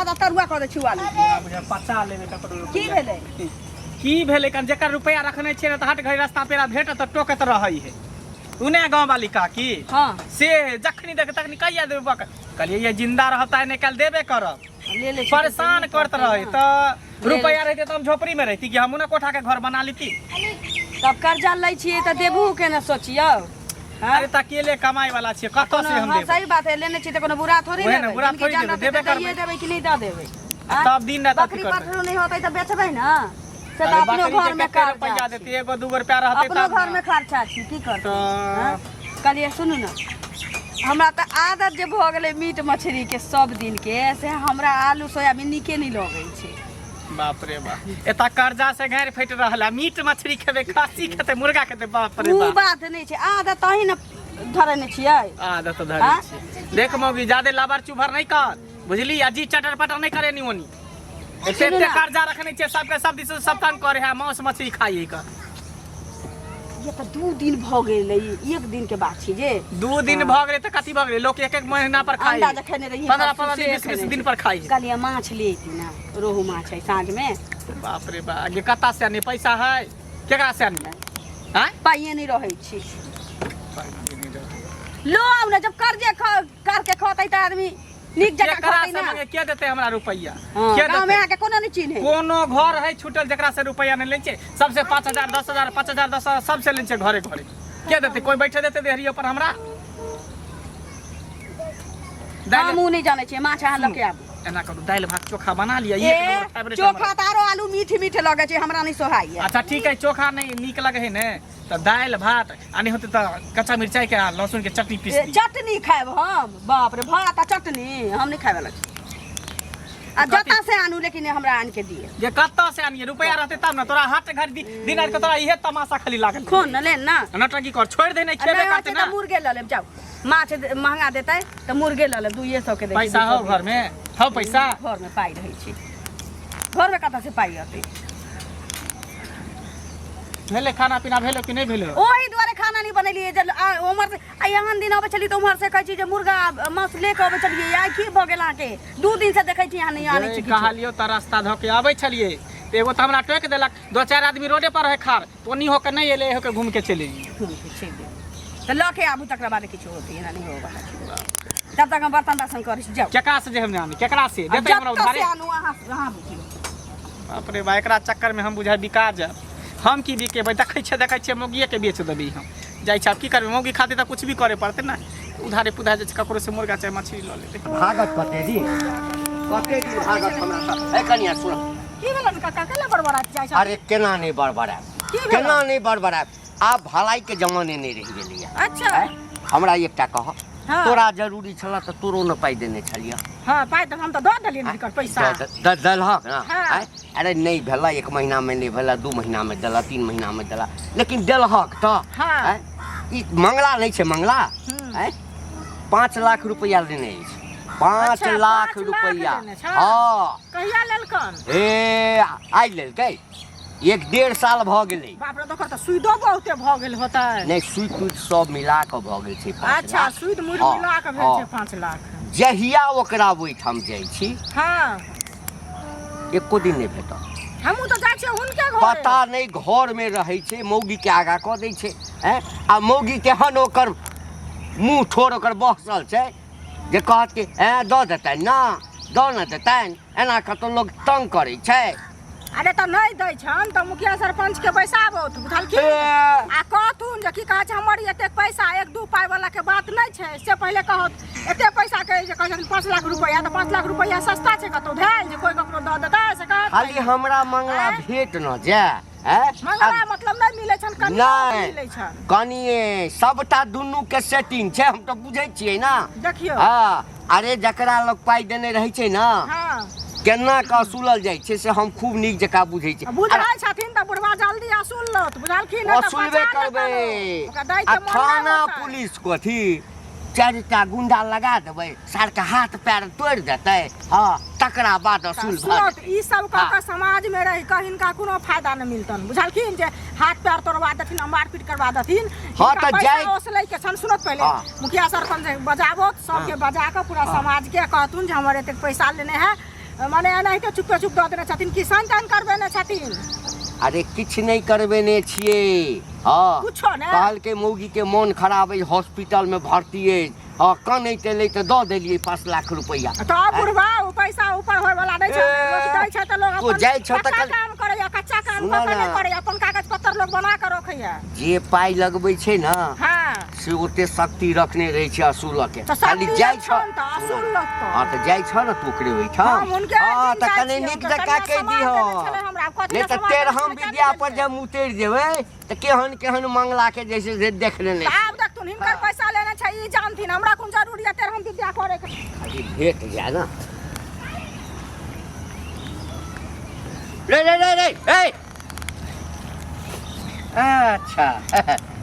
तऽ तरुआ कऽ दै छी आलू बुझा पचा लेबै ककरो की रुपैआ। भेलै की भेलै कन जेकर रुपैआ रखने छियै ने तऽ हट घड़ी रास्ता पेरा भेटत तऽ टोकैत रहै है उने गाँव वाली काकी हँ से जखनी देख तखनी कहिया देबै बक कहलियै ये जिंदा रहता है नहीं कल देबे करब ले ले छी परेशान करत रहे तऽ ले रुपैआ रहते तऽ हम झोपड़ी में रहती कि हमहूँ ने कोठा के घर बना लेती तब कर्जा लै छियै तऽ देबू के ने सोचियौ हँ? अरे तऽ अकेले कमाई वाला छियै कतऽ से हम हँ देबै सही बात है लेने छी तऽ कोनो बुरा थोड़ी ओहे ने, लेबै बुरा जिनके थोड़ी जान लेबै, रहतै देबे तऽ दैये करबै। देबै कि नहि दऽ देबै आँय? तब दिन रात अथी बकरी करबै। पठरू नहि होतै तऽ बेचबै ने से तऽ अरे अपनो बकरी के घर में कते रुपैआ खर्चा देतै छै। एगो दूगो रुपैआ रहतै अपनो तब घर ने। में खर्चा छै की करतै तऽ- हँ? कहलियै सुनू ने हमरा तऽ आदत जे भऽ गेलै मीट मछली के सब दिन के से हमरा आलू सोयाबीन नीके नहि लगै छै बाप रे बाप एतऽ कर्जा से गारि फटि रहल है मीट मछली खेबै खासी खेतै मुर्गा खेतै बाप रे ओ बाप बात नहि छै आदत तही ने धरने छियै आदत धरे आँ? छै देख मौगी जादे लाबर चुभर नहि कर बुझली अजी चटर पटर नहि करे नी ओनी एते सुनू एते ना। कर्जा रखने छियै सबके सब दिस सब तंग करे है मांस मछली खाइए का ये तऽ 2 दिन भऽ गेलै, एक दिन के बात छै जे 2 दिन भऽ गेलै तऽ कथी भऽ गेलै? लोक एक एक महीना पर खाइ। अंडा जे खेने रहियै 15 परसू 15 दिन से 20 20 खेने दिन छी। पर खाइ। कहलियै माछ ले अयती ने, रोहु माछ है साँझमे। बाप रे बा, गे कत्ता से आनी? पैसा है केकरा से आनी आँय? पाइए नहि रहै छी। लो आउ ने, जब कर्जे करके खतै तऽ आदमी नीक जकाँ केकरा खतै से ने। मांगे? के देतै हमरा रुपैआ? हँ, के गाँवमे देतै? अहाँके कोनो नहि चिन्है। कोनो घर है छूटल जकरा से रुपैआ नहि लै छै? सबसे 5,000, 10,000, 5,000, 10,000 सबसे लै छै घरे घरे। के देतै? कोई बैठे देतै देहरियो पर हमरा? दालि हम ओ नहि जानै छियै, माछ अहाँ लऽ के आबू। एना करू, दालि भात चोखा बना लिअ। ए एक नंबर फेवरेट चोखा हमर। तऽ आरो आलू मीठ मीठ लगै छै, हमरा नहि सोहाइए। अच्छा ठीक है, चोखा नहि नीक लगे है ने तऽ दालि भात आ नहि होतै तऽ कच्चा मिरचाई के आ लहसुन के चटनी पीस ए, दियौ। चटनी खायब हम? बाप रे, भात आ चटनी हम नहि खाय वाला छी। आ कथी? जतऽ से आनू, लेकिन हमरा आनि के दिअ। जे कतऽ से आनिए? रुपया रहतै तब ने। तोरा हाथ घर दिन रात के तोरा इहे तमाशा खाली लागल। खोन ने ले ना। नौटंकी कर छोड़ि दे, नहि आ खेबे नहि करतै होतै ना। तऽ मुर्गे लऽ लेब, जाउ। माछ महंगा देतै तऽ मुर्गे लऽ लेब, 200 के दै छै, पैसा 200 हो के। घर में हो पैसा? घर में पाइ रहै छै? घर में कतऽ से पाइ अतै? भेलै खाना पीना? भेलै कि नहि भेलै? ओहि दुआरे खाना नहि बनेलियै जे उम्हर से आ एहन दिन अबै छलियै तऽ उम्हर से कहै छी जे मुर्गा मांस ले कऽ अबै छलियै। आइ की भऽ गेल अहाँके? 2 दिन से देखै छी अहाँ नहि आनै छी किछो। कहलियौ तऽ रास्ता धऽ के आबै छलियै तऽ एगो तऽ हमरा टोकि देलक। दो चारि आदमी रोडे पर रहै खाड़, तऽ ओनी होके नहि एलै, होके घूमि के चलि एलियै। घूमि के चलि गेल तऽ लऽ के आबू, तकरा बाद किछो होतै। एना नहि होबऽ तब तक हम बर्तन बासन करै छी, जाउ। केकरा से जे हम जानी? केकरा से देतै हमरा जतऽ उधारे? से आनू, अहाँ अहाँ बुझियौ। बाप रे बा, एकरा चक्कर में हम बुझाय बिका जायब। हम की बिकेबै? देखै छियै, देखै छियै, मौगिएके बेच देबै हम। जाइ छै, आब की करबै? मौगी खातिर तऽ कुछ भी करे पड़तै ने। उधारे पुधारे जाइ छै ककरो से मुर्गा चाहे मछली लऽ लेबै। भागत कते दिन, कते दिन भागत हमरा सँ? ए कनिया, सुन। की भेलन काका? केला बड़बड़ाइत जाइ छै? अरे केना नहि बड़बड़ायब? की भेल? केना नहि बड़बड़ायब? आब भलाई के जमाने नहि रहि गेलैया। अच्छा। आँय? हमरा एकटा कह। हाँ। तोरा जरूरी छल तऽ तोरो ने पाइ देने छलियह? हाँ, पाइ तऽ हम तऽ दऽ देलियनि हुनकर पैसा। देलहक ने? हाँ। आँय? अरे नहि भेला, एक महीनामे नहि भेला, 2 महीनामे देला, 3 महीनामे देला, लेकिन देलहक तऽ? हाँ। आँय? ई मंगला नहि छै मंगला? आँय? 5 लाख रुपैआ लेने अछि, पाँच लाख 5 लाख रुपैआ। लेने छै? हँ। कहिया लेलकन? हे, आइ लेलकै, एक 1.5 साल भऽ गेलै। बाप रे, तकर तऽ सुइदो बहुते भऽ गेल होतै। नहि, सुइ तुइ सब मिला कऽ भऽ गेल छै 5 लाख। सुइद मुड़ मिला कऽ भेल छै 5 लाख? जहिया ओकरा ओहिठाम जाइ छी, एको दिन नहि भेटत। हमहूँ तऽ जाइ छियै हुनके घर। पता नहि, घरमे रहै छै, मौगीके आगाँ कऽ दै छै। आँय, आ मौगी तेहन ओकर मुँह ठोर ओकर बहसल छै जे कहत कि ऐँ, दऽ देतनि ने, दऽ ने देतनि, एना कतौ लोक तंग करै छै? अरे तऽ नहि दै छनि तऽ मुखिया सरपंच के बैसाबौथ, बुझलखिन? ए। आ कहथुन जे की कहै छै, हमर ई एतेक पैसा एक दू पाइ वाला के बात नहि छै, से पहिले कहत। एते पैसा के जे कहै छथिन 5 लाख रुपैआ, तऽ 5 लाख रुपैआ सस्ता छै कतौ भेल जे कोइ ककरो दऽ देतै से कहत? खाली हमरा मंगला आँय? भेट न जाय, आँय? मंगला मतलब नहि मिलै छनि कनि? नहि। मिलै छनि। कनिए सबटा दुनू के सेटिंग छै, हम तऽ बुझै छियै ने। देखियौ। हँ, अरे जकरा लग पाइ देने रहै छै ने, केना कऽ असूलल जाइ छै से हम खूब नीक जकाँ बुझै छी। बुझै छथिन तऽ बुढ़वा जल्दी असूल लत, बुझलखिन? नहि तऽ असूलबे बचा करबै। लेतन ओ। ओकरा दै के आ मोन नहि थाना होतै। पुलिस कथी, चारिटा गुंडा लगा देबै, सारके हाथ पैर तोड़ि देतै, हँ, तकरा बाद असूल भऽ सुनत जेतै। ई सब कऽ कऽ समाज में रहि कऽ हिनका कोनो फायदा नहि मिलतन, बुझलखिन? जे हाथ पैर तोड़वा देथिन आ मारपीट करवा देथिन। हँ, हिनका तऽ पैसा जाइ- ओसलै के छनि। सुनत पहिले। मुखिया सरपंच के बजाबो, सबके बजा कऽ पूरा समाज के कहथुन जे हमर एतेक पैसा लेने है। मने एनाहिते चुपे चुप दऽ देने छथिन कि साइन ताइन करबेने छथिन? अरे किछु नहि करबेने छियै। हँ, कुछो ने? कहलकै मौगी के मोन खराब अछि, हॉस्पिटल में भर्ती अछि। हँ, कनैत एलै तऽ दऽ देलियै 5 लाख रुपैआ। तऽ बुढ़वा ओ पैसा ऊपर होय वाला नहि छै। ए, लोक दै छै तऽ लोक तू अपन जाइ छौ तऽ कच्चा काम करैया, कच्चा काम सुनऽ कऽ के ने। नहि करैया, अपन कागज पत्तर लोक बना कऽ रखैया। जे पाइ लगबै छै ने, से ओते शक्ति रखने रहै छै असूलऽ के। तऽ खाली शक्ति जाइ छौ छनि तऽ असूल लगतौ। हँ, तऽ जाइ छौ ने तू ओकरे ओहिठाम? हम हुनके हँ, ओहिठाम तऽ जाइ कने छियै, नीक हुनकर जकाँ कनिया कहि सामान दिहऽ, देने छलै हमरा, कथी नहि लए तऽ सामान देने तेरहम छलै, विद्या किया पर नहि जे हम उतरि जेबै तऽ केहन केहन मंगला के जे छै से देख लेने। तऽ आब देखथुन, हिनकर पैसा लेने छै ई जानथिन, हमरा कोन जरूरी है तेरहम विद्या करे के। खाली भेट जाय ने। रे रे रे रे ए, अच्छा।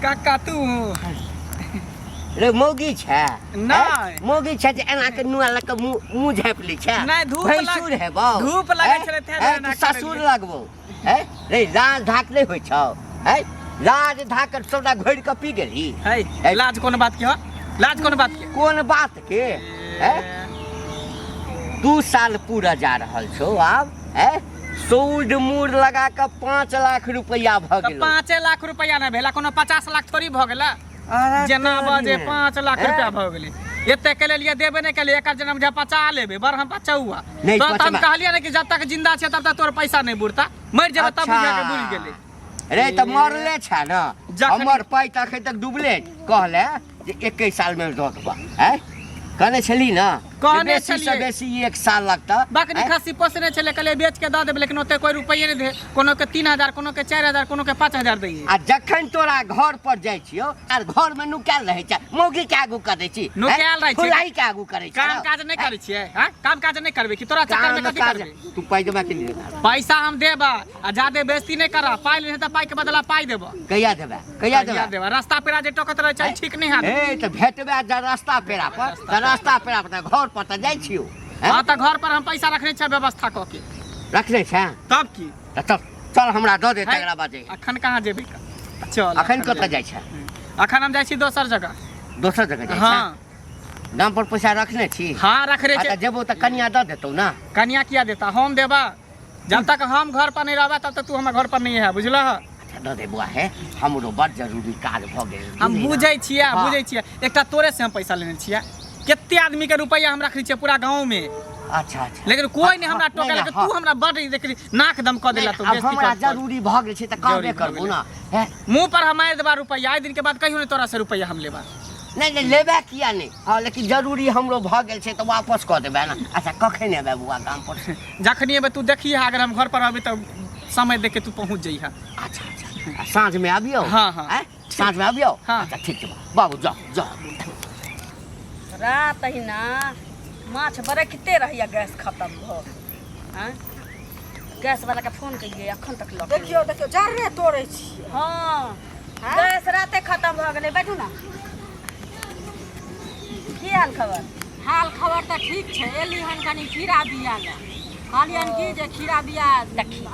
काका तू रे मौगी छै? नहि। मौगी छै जे एना के नुआ लऽ के मुँह मुँह झाँपि लै छै? नहि, धूप भैंसुर है बाउ। धूप लगै छलै, तें हैं, एना तू ससुर करै। लगबौ हैं? रे लाज धाक नहि होइ छौ हैं? लाज धाक सबटा घोरि कऽ पी गेलही? है, है। लाज कोन बात के हो? लाज कोन बात के? कोन बात के हैं? 2 साल पूरा जा रहल छौ आब हैं? सूद मूर लगा कऽ 5 लाख रुपैआ भऽ तऽ गेलौ। 5 लाख रुपैआ नहि भेला, कोनो 50 लाख थोड़ी भऽ गेला। अरे जेना तोरी बजे ने। 5 लाख हैं? रुपया भऽ गेलै, एते के लेलियै, देबे नहि केलियै। एकर जनम जे पचा लेबै बड़ हम पचौआ। नहि, तब तऽ हम पचबा। कहलियै ने कि जब तक जिंदा छै तब तक तोर पैसा नहि बुड़ता, मरि जेबै तब बुझा के बुड़ि गेलै। रे तऽ मरले छै ने। हमर पाइ तऽ अखन तक डूबले। कहले जे 21 साल में दऽ देबा हैं, कहने छली ने? कहने बेसी से छलियै। बेसी 1 साल लगता। बकरी खस्सी पोसने छलै, कहलियै बेच के दऽ देबै, लेकिन ओते कोई रुपैए नहि दे। कोनो के 3000, कोनो के 4000, कोनो के 5000 दैये। आ जखन तोरा घर पर जाइ छियौ आर घर में नुकायल रहै छै, मौगी के आगू करै छी? नुकायल रहै छै। फुलाई के आगू करै छै। काम काज नहि करै छियै? हँ, काम काज नहि करबै कि तोरा चक्कर में काम कथी काज करबै? तू पाइ देबा कि नहि देबा? पैसा हम देबा, आ जादे बेइज्जती नहि करऽ। पाइ लेने तऽ पाइ के बदला पाइ देबऽ। कहिया देबा? कहिया देबा? देबा। रास्ता पेरा जे टोकत रहै छै, ठीक नहि हैत। ए, तऽ भेटबे जब रास्ता पेरा पर तऽ रास्ता पेरा पर तऽ घर पर तऽ जाइ छियौ। हैं? हँ, तऽ घर पर हम पैसा रखने छियै व्यवस्था कऽ के। रखने छै? तब की। तऽ चल चल, हमरा दऽ दे। है? तकरा बाद जइहे। अखन कहाँ जेबै? चल। अखन कतऽ जाइ छै? अखन हम जाइ छी दोसर जगह। दोसर जगह जाइ छै? हँ। गाम पर पैसा रखने छी? हँ, रखने आ, तऽ छै। जेबौ तऽ कनिया दऽ देतौ ने? कनिया किया देता? हम देबा। जब तक हम घर पर नहीं रहबा तब तक तू हमर घर पर नहीं है, बुझलह? अच्छा, दऽ दे बौआ। हे, हमरो बड़ जरूरी काज भऽ गेल। हम बुझली ने? बुझै छियै। हँ। बुझै छियै। एकटा तोरे से हम पैसा लेने छियै, कते आदमी के रुपैआ हम रखने छियै पूरा गाँव में। अच्छा अच्छा। लेकिन कोई नहीं हमरा हँ, टोकल। नहि, तू हँ। हमरा बड देखली नाक दम कऽ देला तू। आब बेइज्जती हमरा कर। जरूरी भऽ गेल छै तऽ कहबे जरूरी भऽ करबो गेलै। ने हे। मुँह पर हम मारि देबा रुपैआ, आइ दिन के बाद कहियो नहीं तोरा से रुपैआ हम लेबा। नहि नहि, लेबे किया नहि? हँ, लेकिन जरूरी हमरो भऽ गेल छै तऽ वापस कऽ देबै ने। अच्छा, कखन एबै बौआ गाम पर? जखनी एबै तू देखिहे, अगर हम घर पर रहबै तऽ समय देख के तू पहुँच जइहे। अच्छा अच्छा, आ साँझमे आबियौ? हँ, हँ। आँय? साँझमे आबियौ? हँ। अच्छा, ठीक छै बाबू, जाउ जाउ। रात अहिना माछ बरखिते रहैया, गैस खत्म भऽ आँय। गैस वाला के फोन केलियै, अखन तक लऽ के देखियौ देखियौ, जर्रे तोड़ै छियै। हँ। आँय? गैस राते खत्म भऽ गेलै। बैठू ने, की हाल खबर? हाल खबर तऽ ठीक छै। एली हन कनि खीरा बिया लए। कहलियनि कि जे खीरा बिया,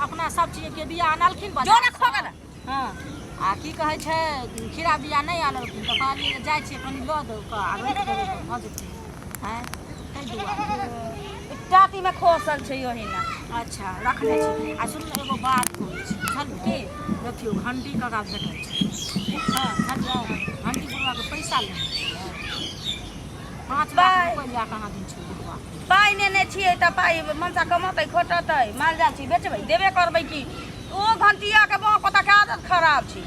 अपना सब चीजके बिया अनलखिन जो ने बाजारसँ। खो गेल। हँ। आ की कहै छै, खीरा बिया नहि आनलखिन तऽ कहलियै जे जाइ छियै, कनि लऽ दौ कऽ आ रोपि देबै तऽ भऽ जेतै। आँय, ताहि दुआरे। टाटी में खोसल छै ओहिना। अच्छा, रखने छी। आ सुनू ने, एगो बात कहै छी, बुझलियै? की? देखियौ, घंटी कका भेटल छै। हँ। बुझलियै, घंटी बुढ़वाके पैसा लेने छियै, 5 लाख पाइ? रुपैआ कहाँ दिन छै बुढ़वा। पाइ नेने छियै तऽ पाइ मनसा कमतै खोटतै, माल जाल छी, बेचबै, देबे करबै की। ओ घंटिया के बाप पता के आदत खराब छै।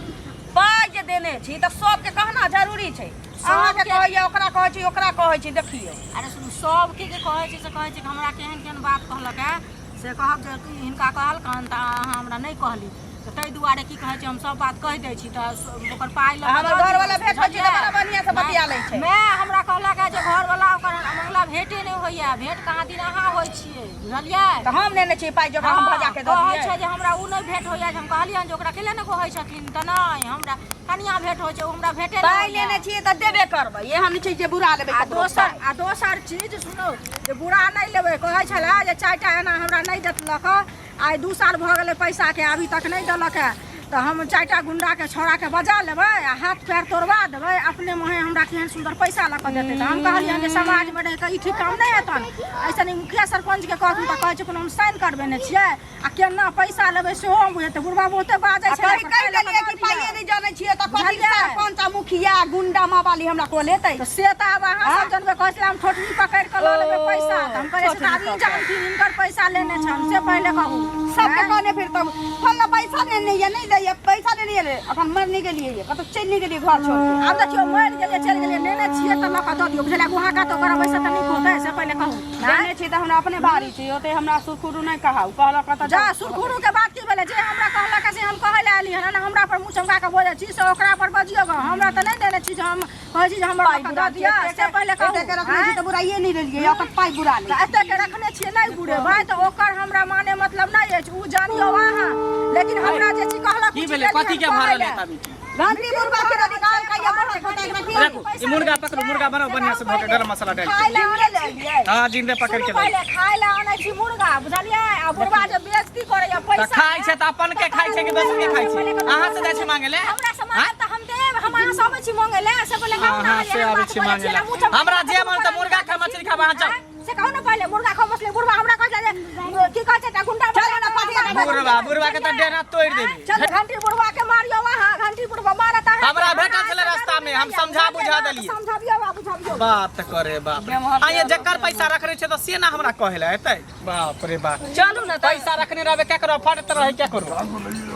पाइ जे देने छी तऽ सबके कहना जरूरी छै। अहाँके कहैया, ओकरा कहै छी, ओकरा कहै छी, देखियौ। अरे सुनू, सबके जे कहै छै से कहै छै कि हमरा केहन केहन बात कहलक हे, से कहब जे कि हिनका कहलकन तऽ अहाँ हमरा नहि कहली, तऽ ताहि दुआरे की कहै छै, हम सब बात कहि दै छी तऽ ओकर पाइ लऽ कऽ हमर दऽ दियौ, घरवला भेट होइ छै तऽ बुझलियै? बड़ा बढ़िआँ से बतिया लै छै। माय हमरा कहलक हे जे घरवला ओकर मंगला भेटे नहि होइया, भेट कहाँ दिन अहाँ होइ छियै, बुझलियै? तऽ हम नेने छी पाइ जोकरा हम भजा के दऽ कहै दियै। छै जे हमरा उ नहि भेट होइया। जे हम कहलियनि जे ओकरा केले ने कहै छथिन, तऽ नहि, हमरा कनिया भेट होइ छै, ओ हमरा भेटे नहि पाइ होइया। लेने छियै तऽ देबे करबै, एहन नहि छै जे बुरा लेबै आ ककरो दोसर पाइ। आ दोसर चीज सुनू, जे बुरा नहि लेबै, कहै छलै जे 4टा एना हमरा नहि देलक, आइ 2 साल भऽ गेलै पैसाके, अभी तक नहि देलक है। तऽ हम चारिटा गुंडाके छौड़ाके बजा लेबै आ हाथ पैर तोड़वा देबै अपने मुँहे हमरा केहन सुन्दर पैसा लऽ कऽ देतै। तऽ हम कहलियनि जे समाजमे रहि कऽ ई ठीक काम नहि हेतनि। ऐसे नहि मुखिया सरपञ्चके कहथिन तऽ कहै छै कोनो हम साइन करबेने छियै आ केना पैसा लेबै सेहो हम बुझेतै। बुढ़बा बहुते बाजै आ छलै, कहि कहि लऽ कऽ देलियै दऽ कि दिअ। पाइए नहि जानै छियै तऽ कथी बुझलियै? सरपंच आ मुखिया गुंडा मावाली हमरा को लेतै? तऽ से तऽ आब अहाँ सब जनबै। कहै छलै हम ठोटनी पकड़ि कऽ लऽ लेबै पैसा, तऽ हम कहलियै से तऽ आब ई जानथिन हिनकर पैसा लेने छनि, से पहिले कहू। सबके कहने फिर तब फल्ला पैसा लेने ये नहीं दैया, पैसा लेने ये, अखन मर नहीं गेलियै ये, कतौ चलि नहीं गेलियै घर छोड़ के। आब देखियौ मरि गेलियै चलि गेलियै, लेने छियै तऽ लऽ कऽ दऽ दियौ, बुझलियै? गुहा कतौ करबै से तऽ नीक होतै, से पहिले कहू। लेने छी तऽ हमरा अपने भारी छी, ओते हमरा सुरखुरु नहि कहाउ कहलक कतऽ जा। सुरखुरु के बात की भेलै? जे हमरा कहलक से हम कहै लए एलियै हन। हमरा पर मुँह चमका कऽ बजै छी से ओकरा पर बजियौ गऽ। हमरा तऽ नहि देने छी जे हम कहै छी जे हमरा पाइ लऽ कऽ बुरा दऽ दिअ, से पहिले कहू। एते के रखने छी तऽ बुराइए नहि लेलियै, ओकर पाइ बुरा ले। तऽ एतेक के रखने छियै नहि बुरेबै तऽ ओकर हमरा माने मतलब नहि अछि, ओ जानियौ अहाँ। लेकिन हमरा जे चीज कहलक की भेलै? कथी के भाड़ा लेता बेटी? घंटी बुढ़बा के निकाल के ये बहुत होता है कि रखू ई मुर्गा पकड़ू, मुर्गा बनाओ बढ़िया से धो के गरम मसाला डाल के। खाय लए जिंदे ले लियै। हाँ, जिंदे पकड़ सुनू के ला। पहिले खाय लए आनै छी मुर्गा, बुझलियै? आ बुढ़बा जे बेइज्जती करैया तऽ पैसा खाइ छै तऽ अपन के खाइ छै कि दोसर के खाइ छै? अहाँ से जाइ छी मांगे ले? हमरा से मांगब तऽ हम देब? हम अहाँ से अबै छी मांगे ले? से पहिले कहू ने। अहाँ से एहन आबै बात छी बोलै मांगे छियै ले? ने, मुँह चमका हमरा कऽ जे मन तऽ मुर्गा खा मछली खाब, अहाँ जाउ। से कहू ने पहिले। मुर्गा खाओ मछली, बुढ़बा हमरा कहै छै जे की कहै छै, गुंडा चलू ने, कथी के बुढ़बा बुढ़बा के तऽ डेना तोड़ि देबी। चल घंटी बुढ़वा के मारियो वहाँ, घंटी बुढ़वा मारत अहाँ। हमरा भेटल छलै रास्ता में, हम समझा बुझा देलियै। समझाबियो आ बुझाबियो। बात करे बाप रे। आ ये जकर पैसा रखने छै तऽ से ना हमरा कहै लए एतै। बाप रे बाप। चलू ने तऽ। पैसा रखने रहबै क्या करो, फटत रहै क्या करो।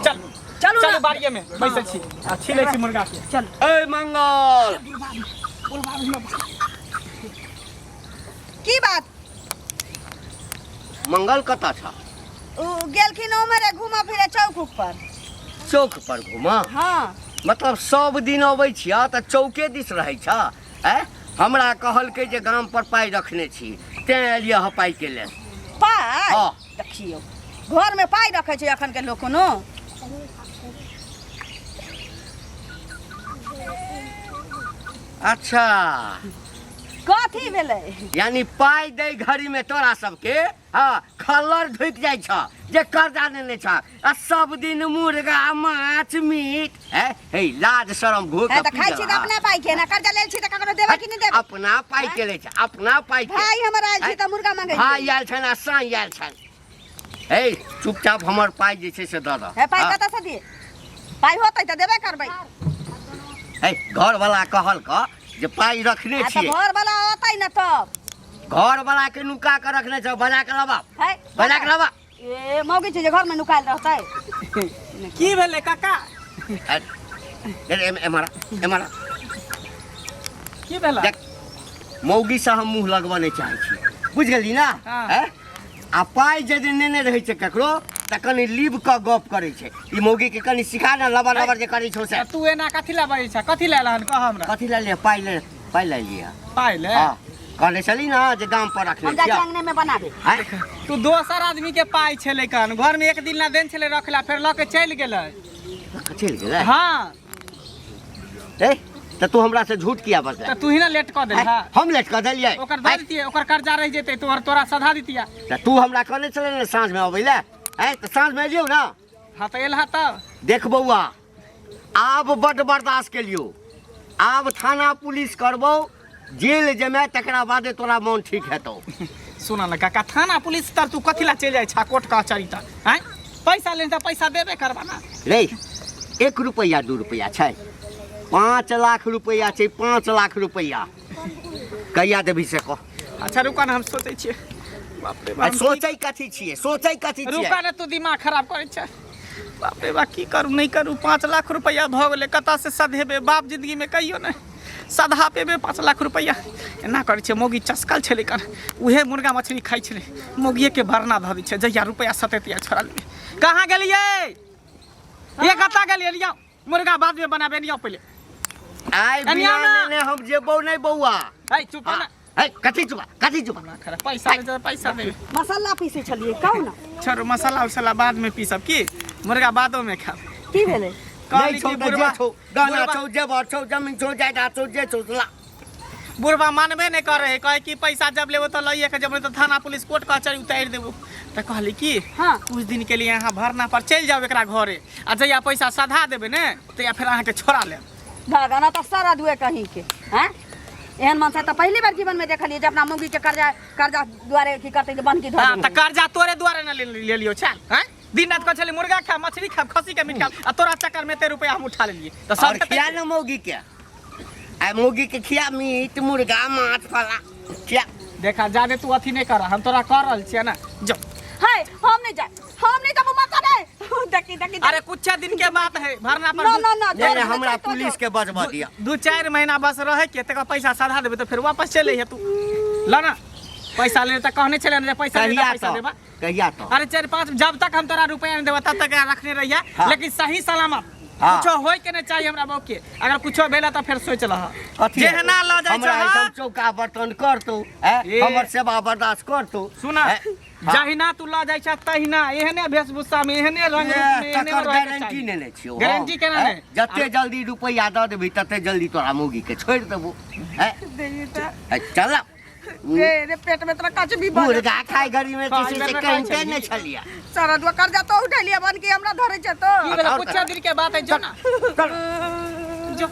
चल चलू चलू ने। बाड़िए में बैसल छी आ छीलै छी मुर्गा के। चल। ए मंगल, की बात? मंगल कतऽ छ? उ गेलखिन उम्हरे घूमऽ फिरे चौक उक पर। चौक पर घूमऽ? हाँ। मतलब सब दिन अबै छियह तऽ चौके दिस रहै छ? आँय, हमरा कहलकै जे गाम पर पाइ रखने छी, तें एलियै हँ पाइके लेल। पाइ? हाँ। देखियौ घर में पाइ रखै छै अखन के लोक कोनो? अच्छा। कथी भेलै? यानी पाइ दै घड़ी में तोरा सबके हाँ खल्लर ढुकि जाइ छ जे कर्जा नेने छ, आ सब दिन मुर्गा माछ मीट है। हे, लाज शरम घो है तऽ खाइ छी तऽ अपना पाइ के ना, कर्जा लेल छी तऽ ककरो देबै कि नहि देबै? अपना पाइ के लै छ, अपना पाइ के। भाई हमर आयल छी तऽ मुर्गा मंगै भाई आयल छनि आ साँइ आयल छनि। हे, चुपचाप हमर पाइ जे छै से दऽ दऽ। हे, पाइ हाँ। कतऽ से दिए? पाइ होतै तऽ देबे करबै। हे, घरवला कहल कऽ जे पाइ रखने आ तऽ छियै। घर वाला अतै ने तब। घरवला के नुका के रखने छ, बजा के लाबा। है, बजा के लाबा। ए मौगी छै जे घर में नुकायल रहतै? की भेलै काका? अरे, एम्हर आ, एम्हर आ। की भेलै? देख, मौगी से हम मुँह लगबऽ नहि चाहै छी, बुझि गेली ना? हाँ। हैं? आ पाइ यदि नेने रहै छै ककरो तऽ कनि लीब कऽ गप करै छै। ई मौगी के कनि सिखा ने, लबर लबर जे करै छौ से। तऽ तू एना कथी लए बजै छ? कथी लए एलहन, कह हमरा। कथी लए लिअ? पाइ ले, पाइ लए लिअ। पाइ ले? हाँ, कहने छली ने जे गाम पर रखने हम जाइ छी छियै। अंगने में बनाबे। आँय? तू दोसर आदमी के पाइ छलै कन घर में, एक दिन ला देन छलै रखला, फेर लऽ के चलि गेलै। चलि गेलै? हाँ। ए, तऽ तू हमरा से झूठ किया बजलै? तऽ तू ही ना लेट कऽ देलह। आँय, हम लेट कऽ देलियै? ओकर दऽ दितियै, ओकर कर्जा रहि जेतै, तोहर तोरा सधा दितियै। तऽ तू हमरा कहने छलै ने साँझमे अबै लए? आँय, तऽ साँझमे एलियौ ने? हाँ, तऽ एलह तब। देख बौआ, आब बड्ड बर्दाश्त केलियौ, आब थाना पुलिस करबौ, जेल जेमे, तकरा बादे तोरा मन ठीक हेतौ। सुन न काका, थाना पुलिस तर तू कथी ला चलि जाइ छा कोर्ट कचहरी तर? आँय, पैसा लेने तऽ पैसा देबे करबा ना। रे, 1 रुपैआ 2 रुपैआ छै? 5 लाख रुपैआ छै, 5 लाख रुपैआ कहिया देबही से कह। अच्छा रुका ना, हम सोचै छियै। बाप रे बाप। सोचै कथी छियै? सोचै कथी छियै? रुका ना, तू दिमाग खराब करै छै। बाप रे बाप, की करू नहि करू? 5 लाख रुपैआ भऽ गेलै, कतऽ से सधेबै? बाप जिंदगीमे कहियो नहि सधा पेबै 5 लाख रुपैआ। एना करै छै, मौगी चसकल छलै कन, उहे मुर्गा मछली खाइ छलै, मौगिएके भरना धऽ दै छै। जहिया रुपैआ सतेतै तहिया छोड़ा लेबै। कहाँ गेलियै ये? कतऽ गेलियै? लियौ मुर्गा बादमे बनाबे, लियौ पहिले। आइ बिना लेने हम जेबौ नहि बौआ। है, चुप ना। है, कथी चुपा? कथी चुपा? खरा पैसा ले जा, पैसा दे। मसाला पीसै छलियै, कहू ने। छोड़ू, मसाला उसला बाद में पीसब की, मुर्गा बादो में खाब। की भेलै? नहि छौ तऽ जे छौ, गहना छौ, जेवर छौ, जमीन छौ, जायदाद छौ, जे छौ ला। बुढ़बा मानबे नहि करे है, कहे कि पैसा जब लेबो तो लइए के, जब नहीं तो थाना पुलिस कोर्ट कचहरी उतारि देबो। तऽ कहली कि हाँ। कुछ दिन के लिए अहाँ भरना पर चलि जाउ एकरा घरे, आ जहिया पैसा सधा देबै ने तहिया फेर अहाँके छोड़ा लेब। भगना तऽ सरद हुए कहीं के हैं। एहन मनसा तऽ पहली बार जीवन में देखलिए जे अपना मौगी के कर्जा कर्जा दुआरे की करते जे बन्हकी धऽ हाँ देने। तऽ कर्जा तोरे दुआरे ने ले ले लियौ छल हैं। दिन रात कहै छली मुर्गा खा, मछली खा, खस्सी के मीट खा, आ तोरा चक्कर में एते रुपया हम उठा लेलिए। तऽ और सब खिया न मौगी के, आ मौगी के खिया मीट मुर्गा माछ फला खिया। देखा जादे तू अथी नहीं कर, हम तोरा कर रहल छियै ना, जो। है हम नहीं जाए, हम नहीं जाबो माता रे। देखी देखी। अरे कुछ दिन के बात है, भरना पर ना ना ना। नहीं नहीं, हमरा पुलिस के बजबा दिया। 2-4 महीना बस रहे के, तकर पैसा सधा देबै तऽ फेर वापस चलि अइहे तू। ल ना पैसा ले, तऽ कहने छलै ने जे पैसा ले, कहिया पैसा तो देबा। कहिया तो? अरे 4-5 जब तक हम तोरा रुपया नहीं देबा तब तक एकरा रखने रहिया। हाँ। लेकिन सही सलामत। हाँ। कुछो होय के नहीं चाहिए हमरा बहू के, अगर कुछो भेला तऽ फेर सोच लह। कथी जेहना लऽ जाइ हमरा छह एहिठाम चौका बर्तन करतौ हैं? ए। हमर सेवा बर्दाश्त करतौ सुना हैं? हाँ। जहिना तू लऽ जाइ छह तहिना एहने वेशभूषा में एहने रंग रूप में एहने तकर में रहके गारंटी चाही। नेने छियौ हम, गारंटी केना हैं? ने? जते जल्दी रुपैआ दऽ देबही तते जल्दी तोरा मौगी के छोड़ि देबौ हैं? चल रे रे पेट में तोरा कच भी बन मुर्गा खाय घड़ी में हाँ, किसी से इधर में खाइ कहिते छली। नहि छलियै। सारा दुआ कर्जा तो उठेलिए बन के हमरा धरे छै तो। की भेलै? कुछ दिन के बात है, जो ना चल। जो।